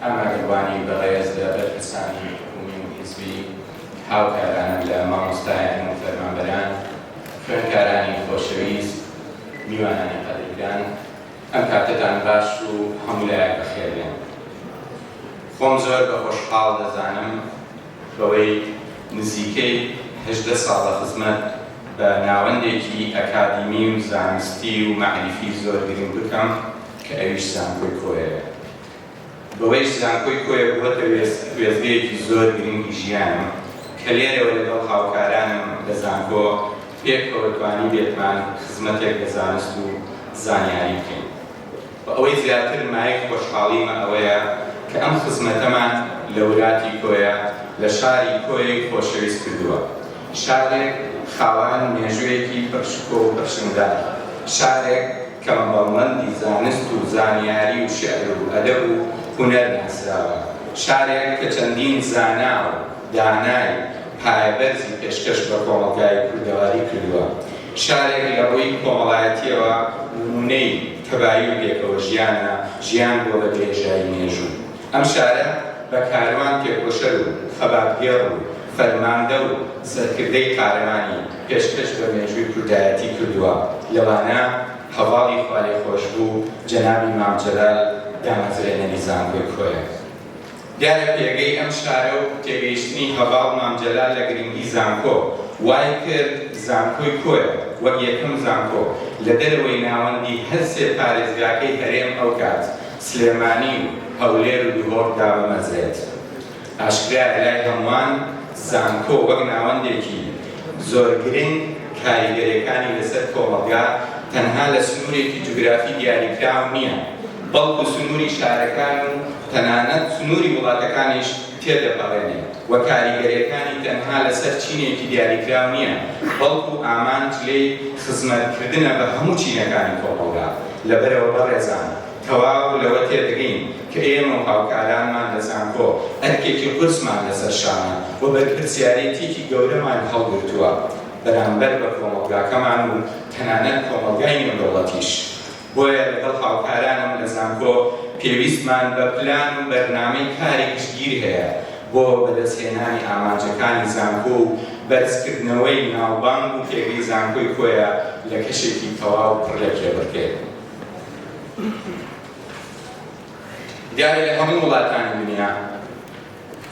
ئامادەبوانی بەڕێز لە بەرپرسانی حکومی و حیزبی، هاوکارانم لە مامۆستایان و فەرمانبەران، خوێندکارانی خۆشەویست، میوانانی قەدرگران، ئەم کاتەتان باش و هەموو لایەک بەخێربێن. خۆم زۆر بە خۆشحاڵ دەزانم بەوەی نزیکەی 18 ساڵە خزمەت بە ناوەندێکی ئەکادیمی و زانستی و مەعریفی زۆر گرنگ بکەم کە ئەویش زانکۆی کۆیەیە. بەوەیش زانکۆی کۆیە بووەتە وێستگەیەکی زۆر گرنگی ژیانم کە لێرەوە لەگەڵ هاوکارانم لە زانکۆ پێکەوە توانیبێتمان خزمەتێک بە زانست و زانیاری بکەین و ئەوەی زیاتر مایەی خۆشحاڵیمە ئەوەیە کە ئەم خزمەتەمان لە وراتی کۆیە لە شاری کۆیەی خۆشەویست کردووە. شارێک خاوەن مێژوویەکی پڕ شکۆ و پرشنگدار، شارێک کە بە مەڵبەندی زانست و زانیاری و شیعر و ئەدەب و هونەر ناسراوە، شارێک کە چەندین زانا و دانای پایەبەرزی پێشکەش بە کۆمەڵگای کوردەواری کردووە، شارێک لە ڕووی کۆمەڵایەتییەوە نموونەی تەبایی و پێکەوەژیانە، ژیان بووە بە درێژایی مێژوو. ئەم شارە بە کاروان تێکۆشەر و خەباتگێڕ و فەرماندە و سەرکردەی قارەمانی پێشکەش بە مێژووی کوردایەتی کردووە، لەوانە هەڤاڵی خوالێخۆشبوو جەنابی مام جەلال دامەزرێنەری زانکۆی کۆیە. دیارە پێگەی ئەم شارە و تێگەیشتنی هەڤاڵ مام جەلال لە گرنگی زانکۆ وای کرد زانکۆی کۆیە وەک یەکەم زانکۆ لە دەرەوەی ناوەندی هەرسێ پارێزگاکەی هەرێم ئەوکات سلێمانی و هەولێر و دهۆک دابمەزرێت. ئاشکرایە لای هەمووان زانکۆ وەک ناوەندێکی زۆر گرنگ کاریگەریەکانی لەسەر کۆمەڵگا تەنها لە سنوورێکی جوگرافی دیاریکراو نییە، بەڵکو سنووری شارەکان و تەنانەت سنووری وڵاتەکانیش تێدەپەڕێنێ و کاریگەریەکانی تەنها لەسەر چینێکی دیاریکراو نییە، بەڵکو ئامانج لێی خزمەتکردنە بە هەموو چینەکانی کۆمەڵگا. لەبەرئەوە بەڕێزان تەواو لەوە تێدەگەین کە ئێمە و هاوکارانمان لە زانکۆ ئەرکێکی قورسمان لەسەر شانە و بەرپرسیارێتیەکی گەورەمان هەڵگرتووە بەرامبەر بە کۆمەڵگاکەمان و تەنانەت کۆمەڵگای نێودەوڵەتیش. بۆیە لەگەڵ هاوکارانم لە زانکۆ پێویستمان بە پلان و بەرنامەی کاری گشتگیر هەیە بۆ بەدەستهێنانی ئامانجەکانی زانکۆ و بەرزکردنەوەی ناوبانگ و پێگەی زانکۆی کۆیە لە کەشێکی تەواو پڕ لە کێبڕکێ. دیارە لە هەموو وڵاتانی دنیا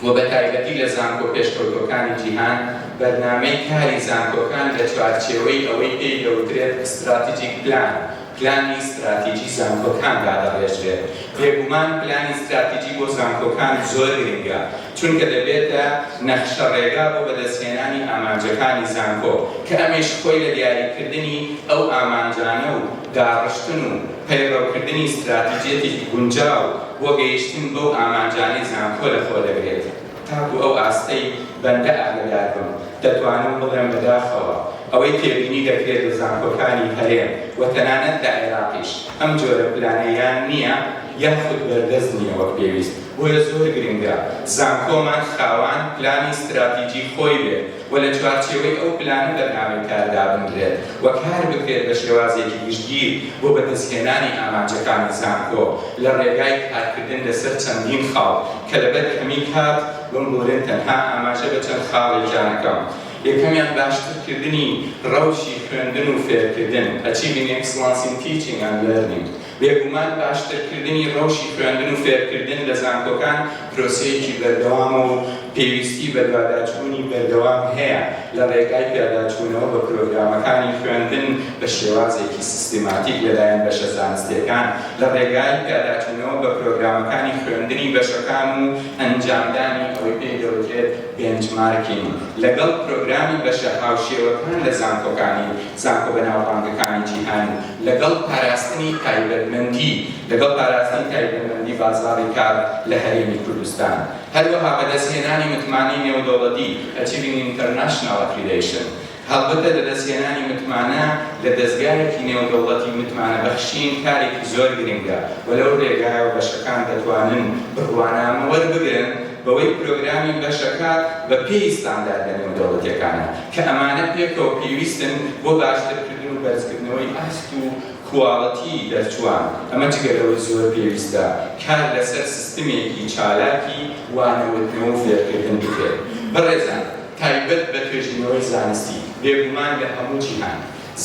و بە تایبەتی لە زانکۆ پێشکەوتووەکانی جیهان بەرنامەی کاری زانکۆکان لە چوارچێوەی ئەوەی پێی دەوترێت Strategic Plan، پلانی ستراتیجی زانکۆکان دادەڕێژرێت. بێگومان پلانی ستراتیجی بۆ زانکۆکان زۆر گرنگە، چونکە دەبێتە نەخشەڕێگا بۆ بەدەستهێنانی ئامانجەکانی زانکۆ، کە ئەمەیش خۆی لە دیاریکردنی ئەو ئامانجانە و داڕشتن و پەیڕەوکردنی ستراتیجیەتێکی گونجاو بۆ گەیشتن بەو ئامانجانەی زانکۆ لەخۆدەگرێت. تاکو ئەو ئاستەی بەندە ئاگەدار بم، دەتوانم بڵێم بەداخەوە ئەوەی تێبینی دەکرێت لە زانکۆکانی هەرێم و تەنانەت لە عێراقیش ئەم جۆرە پلانە یان نییە یاخود بەردەست نییە وەک پێویست، بۆیە زۆر گرنگە زانکۆمان خاوان پلانی ستراتیجی خۆی بێت و لە چوارچێوەی ئەو پلانە بەرنامەی کار دابنرێت و کار بکرێت بە شێوازێکی گشتگیر بۆ بەدەستهێنانی ئامانجەکانی زانکۆ لە ڕێگای کارکردن لەسەر چەندین خاڵ کە لەبەر کەمی کات بمبورن تەنها ئاماژە بە چەند خاڵێکیان ئەکەم یەکەمیان باشترکردنی ڕەوشی خوێندن و فێرکردن Achieving Excellence in Teaching and Learning بێگومان باشترکردنی ڕەوشی خوێندن و فێرکردن لە زانکۆکان پرۆسەیەکی بەردەوامە و پێویستی بە دواداچوونی بەردەوام هەیە لە ڕێگای پیاداچوونەوە بە پرۆگرامەکانی خوێندن بە شێوازێکی سیستماتیک لەلایەن بەشە زانستییەکان لە ڕێگای پیاداچوونەوە بە پرۆگرامەکانی خوێندنی بەشەکان و ئەنجامدانی ئەوەی پێی دەوترێت benchmarking لەگەڵ پرۆگرامی بەشە هاوشێوەکان لە زانکۆکانی زانکۆ بەناوبانگەکانی جیهان و لەگەڵ پاراستنی تایبەتمەندی لەگەڵ پاراستنی تایبەتمەندی بازاڕی کار لە هەرێمی کوردستان. هەروەها بەدەستهێنانی متمانەی نێودەوڵەتی، Achieving International Accreditation، هەڵبەتە بەدەستهێنانی متمانە لە دەزگایەکی نێودەوڵەتی متمانەبەخشین کارێکی زۆر گرنگە و لەو رێگایەوە بەشەکان دەتوانن بڕوانامە وەربگرن بەوەی پرۆگرامی بەشەکە بە پێی ستانداردە نێودەوڵەتیەکانە کە ئەمانە پێکەوە پێویستن بۆ باشترکردن و بەرزکردنەوەی ئاست و. کواڵتی دەرچووان، ئەمە جگە لەوەی زۆر پێویستە کار لەسەر سیستمێکی چالاکی وانەوتنەوە و فێرکردن بکرێت. بەڕێزان، تایبەت بە توێژینەوەی زانستی، بێگومان لە هەموو جیهان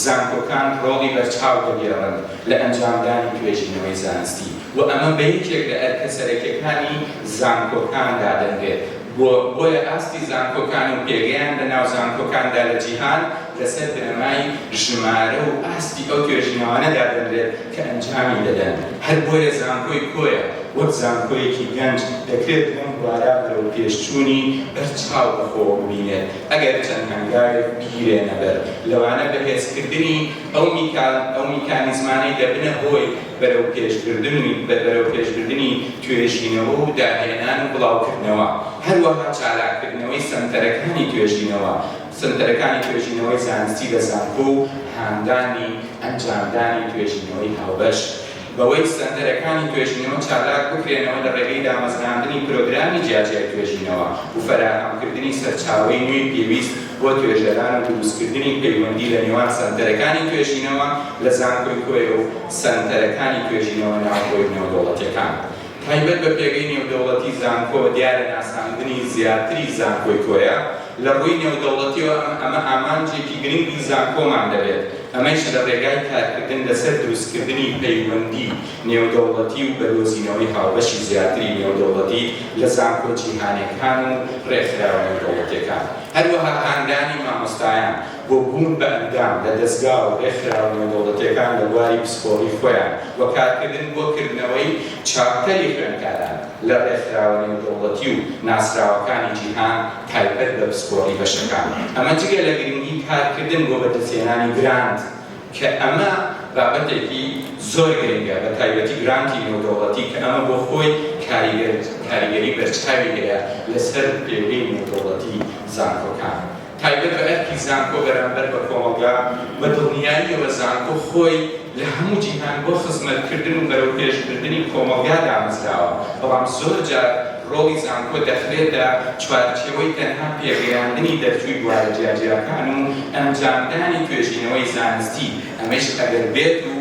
زانکۆکان ڕۆڵی بەرچاو دەگێڕن لە ئەنجامدانی توێژینەوەی زانستی و ئەمە بە یەکێک لە ئەرکە سەرەکیەکانی زانکۆکان دادەنرێت بۆ بۆیە ئاستی زانکۆکان و پێگەیان لە ناو زانکۆکاندا لە جیهان لەسەر بنەمای ژمارە و ئاستی ئەو توێژینەوانە دادەنرێت کە ئەنجامی دەدەن، هەر بۆیە زانکۆی کۆیە وەک زانکۆیەکی گەنج دەکرێت لەم بوارە بەرەوپێشچوونی بەرچاو بەخۆوە ببینێت ئەگەر چەند هەنگاوێک بگیرێنە بەر لەوانە بەهێزکردنی ئەو ئەو میکانیزمانەی دەبنە هۆی بەرەوپێشبردنی توێژینەوە و داهێنان و بڵاوکردنەوە، هەروەها چالاککردنەوەی سەنتەرەکانی توێژینەوە سەنتەرەکانی توێژینەوەی زانستی لە زانکۆ و هاندانی ئەنجامدانی توێژینەوەی هاوبەش بەوەی سەنتەرەکانی توێژینەوە چالاک بکرێنەوە لە ڕێگەی دامەزراندنی پرۆگرامی جیاجیای توێژینەوە و فەراهەمکردنی سەرچاوەی نوێی پێویست بۆ توێژەران و دروستکردنی پەیوەندی لە نێوان سەنتەرەکانی توێژینەوە لە زانکۆی کۆیە و سەنتەرەکانی توێژینەوە ناوخۆی و نێودەوڵەتیەکان. تایبەت بە پێگەی نێودەوڵەتی زانکۆ دیارە ناساندنی زیاتری زانکۆی کۆیە لە ڕووی نێودەوڵەتیەوە ئەمە ئامانجێکی گرنگی زانکۆمان دەبێت ئەمەیش لە ڕێگای کارکردن لەسەر دروستکردنی پەیوەندی نێودەوڵەتی و بەدۆزینەوەی هاوبەشی زیاتری نێودەوڵەتی لە زانکۆ جیهانیەکان و ڕێکخراوە نێودەوڵەتیەکان هەروەها هاندانی مامۆستایان بۆ بوون بە ئەندام لە دەزگا و ڕێکخراوە نێودەوڵەتیەکان لە بواری پسپۆڕی خۆیان و کارکردن بۆ کردنەوەی chapter ی خوێندکاران لە ڕێکخراوە نێودەوڵەتی و ناسراوەکانی جیهان تایبەت بە پسپۆڕی بەشەکان. ئەمە جگە لە گرنگی کارکردن بۆ بەدەستهێنانی grant کە ئەمە بابەتێکی زۆر گرنگە بە تایبەتی grant ی نێودەوڵەتی کە ئەمە بۆ خۆی کاریگەری بەرچاوی هەیە لەسەر پێگەی نێودەوڵەتی زانکۆکان. تایبەت بە ئەرکی زانکۆ بەرامبەر بە کۆمەڵگا، بە دڵنیاییەوە زانکۆ خۆی لە هەموو جیهان بۆ خزمەتکردن و بەرەوپێشبردنی کۆمەڵگا دامەزراوە، بەڵام زۆر جار ڕۆڵی زانکۆ دەخرێتە چوارچێوەی تەنها پێگەیاندنی دەرچووی بوارە جیاجیاکان و ئەنجامدانی توێژینەوەی زانستی، ئەمەیش ئەگەر بێت و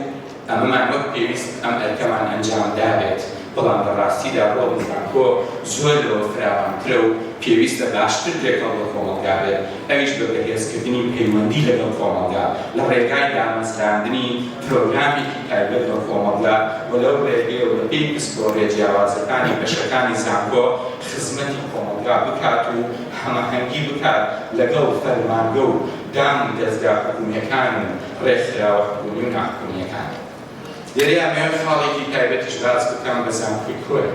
ئەمەمان وەک پێویست ئەم ئەرکەمان ئەنجام دابێت، بەڵام لە ڕاستیدا ڕۆڵی زانکۆ زۆر لەوە فراوانترە و پێویستە باشتر تێکەڵ بە کۆمەڵگا بێت، ئەویش بە بەهێزکردنی پەیوەندی لەگەڵ کۆمەڵگا لە ڕێگای دامەزراندنی پرۆگرامێکی تایبەت بە کۆمەڵگا و لەو ڕێگەیەوە بە پێی پسپۆڕیە جیاوازەکانی بەشەکانی زانکۆ خزمەتی کۆمەڵگا بکات و هەماهەنگی بکات لەگەڵ فەرمانگە و دام و دەزگا حکومیەکان و ڕێکخراوە حکومی و ناحکومیەکان. لێرەیا ئەمەوێت خاڵێکی تایبەتیش باس بکەم بە زانکۆی کۆیە،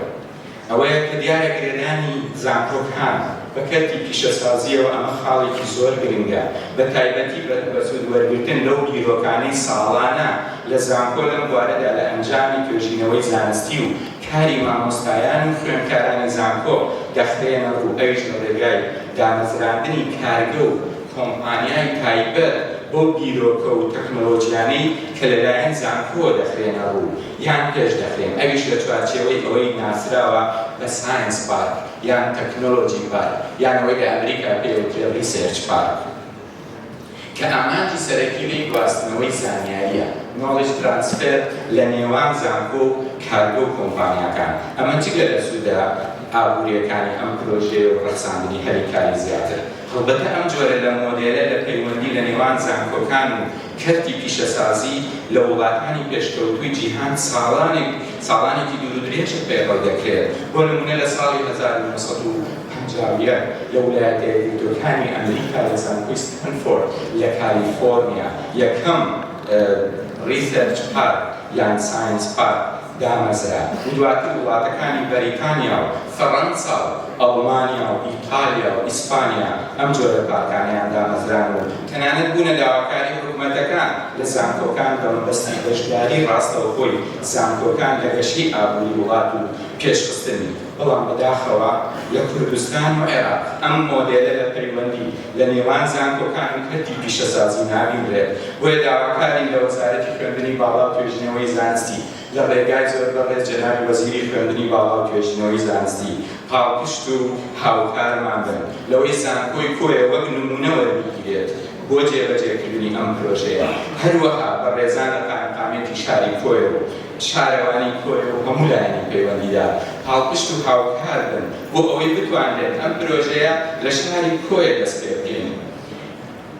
ئەوەیە کە دیارە گرێدانی زانکۆکان بە کەرتی پیشەسازیەوە ئەمە خاڵێکی زۆر گرنگە بە تایبەتی بە سوود وەرگرتن لەو بیرۆکانەی ساڵانە لە زانکۆ لەم بوارەدا لە ئەنجامی توێژینەوەی زانستی و کاری مامۆستایان و خوێندکارانی زانکۆ دەخرێنە ڕوو ئەویش لە ڕێگای دامەزراندنی کارگە و کۆمپانیای تایبەت بەو بیرۆکە و تەکنۆلۆجیانەی کە لەلایەن زانکۆوە دەخرێنە ڕوو یان پێش دەخرێن ئەویش لە چوارچێوەی ئەوەی ناسراوە بە science park یان technology park یان ئەوەی لە ئەمریکا پێی ئەوترێ research park کە ئامانجی سەرەکی لێی گواستنەوەی زانیارییە، Knowledge Transfer، لە نێوان زانکۆ و کارگە و کۆمپانیاکان، ئەمە جگە لە سوودە ئابوورییەکانی ئەم پرۆژەیە و ڕەخساندنی هەلی کاری زیاتر. هەڵبەتە ئەم جۆرە لە مۆدێلە لە پەیوەندی لە نێوان زانکۆکان و کەرتی پیشەسازی لە وڵاتانی پێشکەوتووی جیهان ساڵانێک ساڵانێکی دوورودرێژە پەیڕەو دەکرێت، بۆ نموونە لە ساڵی 1951 لە ولایەتە یەکگرتووەکانی ئەمریکا لە زانکۆی ستانفۆرد لە کالیفۆرنیا یەکەم research park یان science park دامەزرا و دواتر وڵاتەکانی بەریتانیا و فەڕەنسا و ئەڵمانیا و ئیتالیا و ئیسپانیا ئەم جۆرە پارکانەیان دامەزران و تەنانەت بوونە داواکاری حکومەتەکان لە زانکۆکان بە مەبەستی بەشداری ڕاستەوخۆی زانکۆکان لە گەشەی ئابووری وڵات و پێشخستنی. بەڵام بەداخەوە لە کوردستان و عێراق ئەم مۆدێلە لە پەیوەندی لە نێوان زانکۆکان و کەرتی پیشەسازی نابینرێت، بۆیە داواکارین لە وەزارەتی خوێندنی باڵا و توێژینەوەی زانستی لە ڕێگای زۆر بەڕێز جەنابی وەزیری خوێندنی باڵا و توێژینەوەی زانستی پاڵپشت و هاوکارمان بن لەوەی زانکۆی کۆیە وەک نموونە وەربگیرێت. بۆ جێبەجێکردنی ئەم پرۆژەیە، هەروەها بەڕێزان لە قایمقامیەتی شاری کۆیە و شارەوانی کۆیە و هەموو لایەنی پەیوەندیدار پاڵپشت و هاوکار بن بۆ ئەوەی بتوانرێت ئەم پرۆژەیە لە شاری کۆیە دەست پێبکەین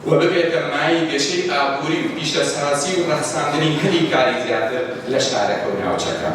و ببێتە مایەی گەشەی ئابووری و پیشەسازی و ڕەخساندنی هەلی کاری زیاتر لە شارەکە و ناوچەکە.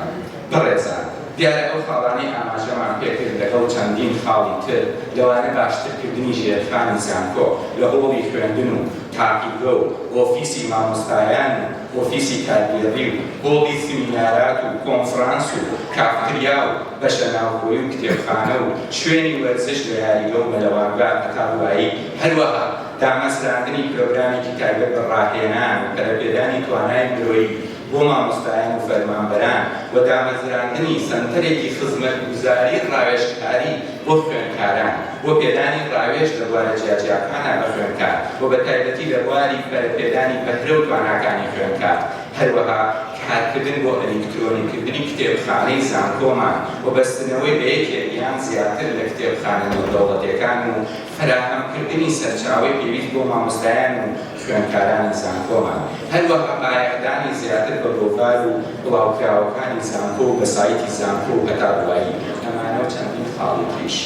بەڕێزان، دیارە ئەو خاڵانەی ئاماژەمان پێکرد لەگەڵ چەندین خاڵی تر لەوانە باشترکردنی ژێرخانی زانکۆ لە هۆڵی خوێندن و تاقیگە و ئۆفیسی مامۆستایان و ئۆفیسی کارگێڕی و هۆڵی سمینارات و کۆنفرانس و کافتریا و بەشە ناوخۆیی و کتێبخانە و شوێنی وەرزش لە یاریگە و مەلەوانگا هەتا دوایی هەروەها دامەزراندنی پرۆگرامێکی تایبەت بە ڕاهێنان و پەرەپێدانی توانای مرۆیی بۆ مامۆستایان و فەرمانبەران و دامەزراندنی سەنتەرێکی خزمەتگوزاری ڕاوێژکاری بۆ خوێندکاران بۆ پێدانی ڕاوێژ لە بوارە جیاجیاکانا بە خوێندکار و بە تایبەتی لە بواری پەرەپێدانی بەهرە و تواناکانی خوێندکار هەروەها کارکردن بۆ ئەلیکترۆنیکردنی کتێبخانەی زانکۆمان و بەستنەوەی بە یەکێک یان زیاتر لە کتێبخانە نێودەوڵەتیەکان و فەراهەمکردنی سەرچاوەی پێویست بۆ مامۆستایان و خوێندکارانی زانکۆمان، هەروەها بایەخدانی زیاتر بە گۆڤار و بڵاوکراوەکانی زانکۆ و بە سایتی زانکۆ و هەتا دوایی، ئەمانە و چەندین خاڵی تریش.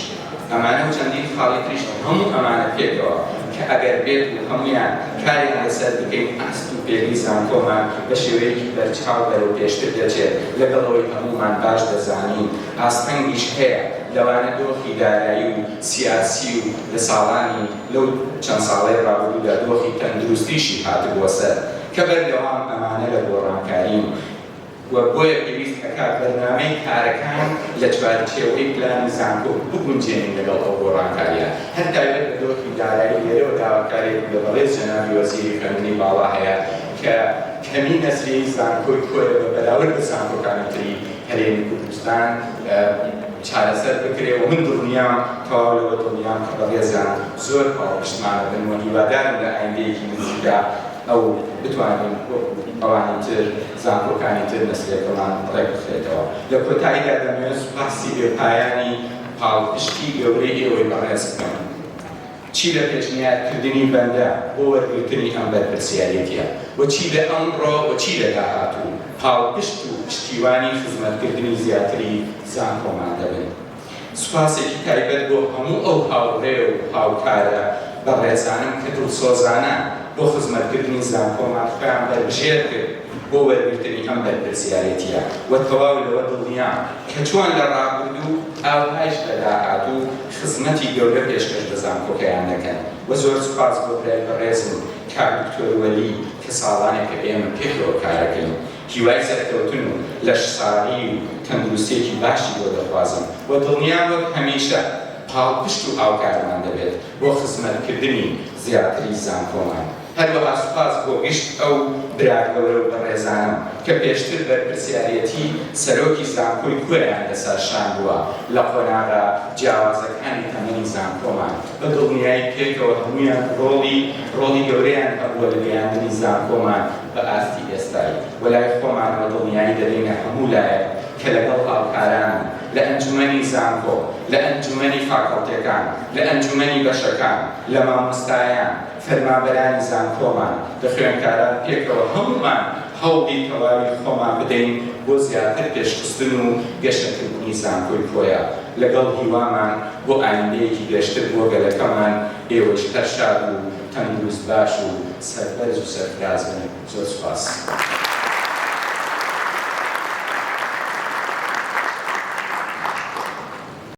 ئەمانە و چەندین خاڵی تریش هەموو ئەمانە پێکەوە کە ئەگەر بێت و هەموویان کاریان لەسەر بکەین ئاست و پێگەی زانکۆمان بە شێوەیەکی بەرچاو بەرەو پێشتر دەچێت، لەگەڵ ئەوەی هەموومان باش دەزانین ئاستەنگیش هەیە لەوانە دۆخی دارایی و سیاسی و لە ساڵانی لەو چەند ساڵەی ڕابردوودا دۆخی تەندروستیشی هاتبووە سەر کە بەردەوام ئەمانە لە گۆڕانکارین و بۆیە پێویست ئەکات بەرنامەی کارەکان لە چوارچێوەی پلانی زانکۆ بگونجێنین لەگەڵ ئەو گۆڕانکارییە هەر تایبەت بە دۆخی دارایی لێرەوە داواکاریەکم لە بەڕێز جەنابی وەزیری خوێندنی باڵا هەیە کە کەمی نەزریەی زانکۆی کۆیە بە بەراورد بە زانکۆکانی تری هەرێمی کوردستان چارەسەر بکرێ و من دڵنیام تەواو لەوە دڵنیام کە بەڕێزیان زۆر پاڵپشتمان ئەبن و هیوادارم لە ئایندەیەکی نزیکدا ئەو بتوانین وەکو ئەوانی تر زانکۆکانی تر مەسلەکەمان ڕێکبخرێتەوە. لە کۆتاییدا دەمەوێت سوپاسی بێپایانی پاڵپشتی گەورەی ئێوەی بەڕێز بکەم. چی لە پێشنیارکردنی بەندە بۆ وەرگرتنی ئەم بەرپرسیارێتیە و چی لە ئەمڕۆ و چی لە داهاتوو پاڵپشت و پشتیوانی خزمەتکردنی زیاتری زانکۆمان دەبن. سوپاسێکی تایبەت بۆ هەموو ئەو هاوڕێ و هاوکارە بەڕێزانەم کە دڵسۆزانە بۆ خزمەتکردنی زانکۆمان خۆیان بەربژێر کرد بۆ وەرگرتنی ئەم بەرپرسیارێتیە و تەواو لەوە دڵنیام کە چۆن لە ڕابردوو ئاوهایش لە داهاتوو خزمەتی گەورە پێشکەش بە زانکۆکەیان دەکەن و زۆر سوپاس بۆ برای بەڕێزم کاک دکتۆر وەلی کە ساڵانێکە ئێمە پێکەوە کارەکەین هیوای سەرکەوتن و لەشساغی و تەندروستیەکی باشی بۆ دەخوازم و دڵنیام وەک هەمیشە پاڵپشت و هاوکارمان دەبێت بۆ خزمەتکردنی زیاتری زانکۆمان. هەروەها سوپاس بۆ گشت ئەو برا گەورە و بەڕێزانەم کە پێشتر بەرپرسیارێتی سەرۆکی زانکۆی کۆیەیان لەسەر شان بووە لە قۆناغە جیاوازەکانی تەمەنی زانکۆمان، بە دڵنیایی پێکەوە هەموویان ڕۆڵی ڕۆڵی گەورەیان هەبووە لە گەیاندنی زانکۆمان بە ئاستی ئێستای و لای خۆمانەوە دڵنیایی دەدەینە هەموو لایەک کە لەگەڵ هاوکارانم لە ئەنجومەنی زانکۆ، لە ئەنجومەنی فاکەڵتیەکان، لە ئەنجومەنی بەشەکان، لە مامۆستایان، فەرمانبەرانی زانکۆمان، لە خوێندکاران پێکەوە هەموومان هەوڵی تەواوی خۆمان بدەین بۆ زیاتر پێشخستن و گەشەکردنی زانکۆی کۆیە لەگەڵ هیوامان بۆ ئایندەیەکی گەشتر بۆ گەلەکەمان، ئێوەیش هەر شاد و تەندروست باش و سەربەرز و سەرفراز بن. زۆر سوپاس.